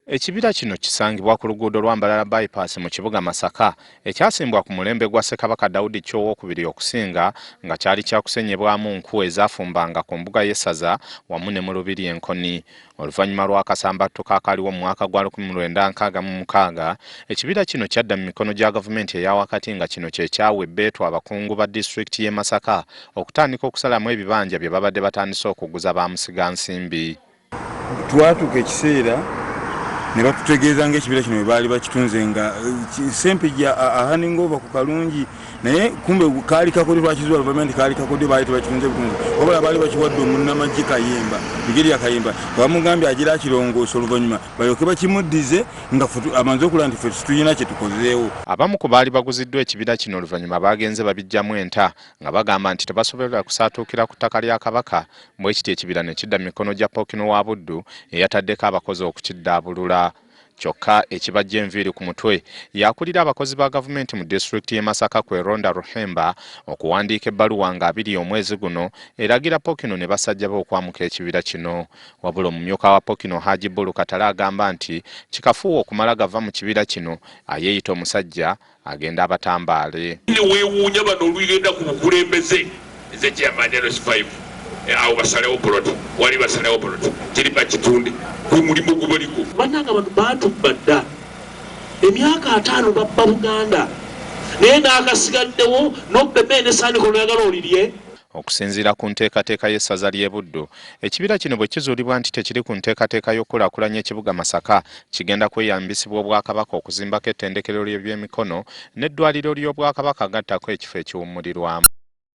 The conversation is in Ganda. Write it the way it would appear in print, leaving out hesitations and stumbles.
Ekibira kino kisangibwa ku luguudo lwa Mbarara Bypass mu kibuga Masaka, ekyasimbwa ku mulembe gwa Ssekabaka Daudi Chwa Owookubiri okusinga nga kyali kya kusenyebwamu nku ezafumbanga ku mbuga y'essaza wamu ne mu lubiri e Nkoni. Oluvannyuma lw'akasambattuko akaaliwo mu mwaka gwa 1966, ekibira kino kyadda mu mikono gya gavumenti eya wakati nga kino kye kyawa ebbeetu abakungu ba disitulikiti y'e Masaka okutandika okusalamu ebibanja bye babadde batandise okuguza bamusigansimbi. Twatuuka ekiseera ne batutegeeza ng'ekibira kino bwe baali bakitunze nga Ssempijja ahaninga ova ku Kalungi, naye kumbe kaali kakodyo. Twakizuula oluvannyuma nti kaali kakodyo, baali tebakitunze butunzi, wabula baali bakiwadde omunnamagye Kayemba, Brigadier Kayemba, nga bamugambye agira akirongoosa, oluvannyuma balyoke bakimuddize nga amaze okulaba nti ffe tulina kye tukozeewo. Abamu ku baali baguziddwa ekibira kino oluvannyuma baagenze babiggyamu enta nga bagamba nti tebasobola kusaatuukira ku ttaka lya Kabaka, bwe kityo ekibira ne kidda mu mikono gya Ppookino wa Buddu eyataddeko abakozi okukiddaabulula. Kyokka ekibajja enviiri ku mutwe y'akulira abakozi ba gavumenti mu disitulikiti y'e Masaka Kweronda Ruhemba okuwandiika ebbaluwa nga 20 omwezi guno eragira Ppookino ne basajja be okwamuka ekibira kino. Wabula omumyuka wa Ppookino Haji Bulu Katale agamba nti kikafuuwe okumala gava mu kibira kino ayeeyita omusajja agenda abatambaale. Weewuunya bano olugenda ku bukulembeze, nze chairman LC5, awo basalewo poloti, wali basalewo poloti, kiri bakitunde, gwe mulimu gubaliko. Bannange, abantu baatubba dda emyaka 50, babba Buganda, naye n'akasigaddewo n'obba emmere n'essaaniko n'oyagala olirye. Okusinziira ku nteekateeka y'essaza ly'e Buddu, ekibira kino bwe kizuulibwa nti tekiri ku nteekateeka y'okukulaakulanya ekibuga Masaka, kigenda kweyambisibwa Obwakabaka okuzimbako ettendekero ly'ebyemikono n'eddwaliro ly'Obwakabaka, gattako ekifo ekiwummulirwamu.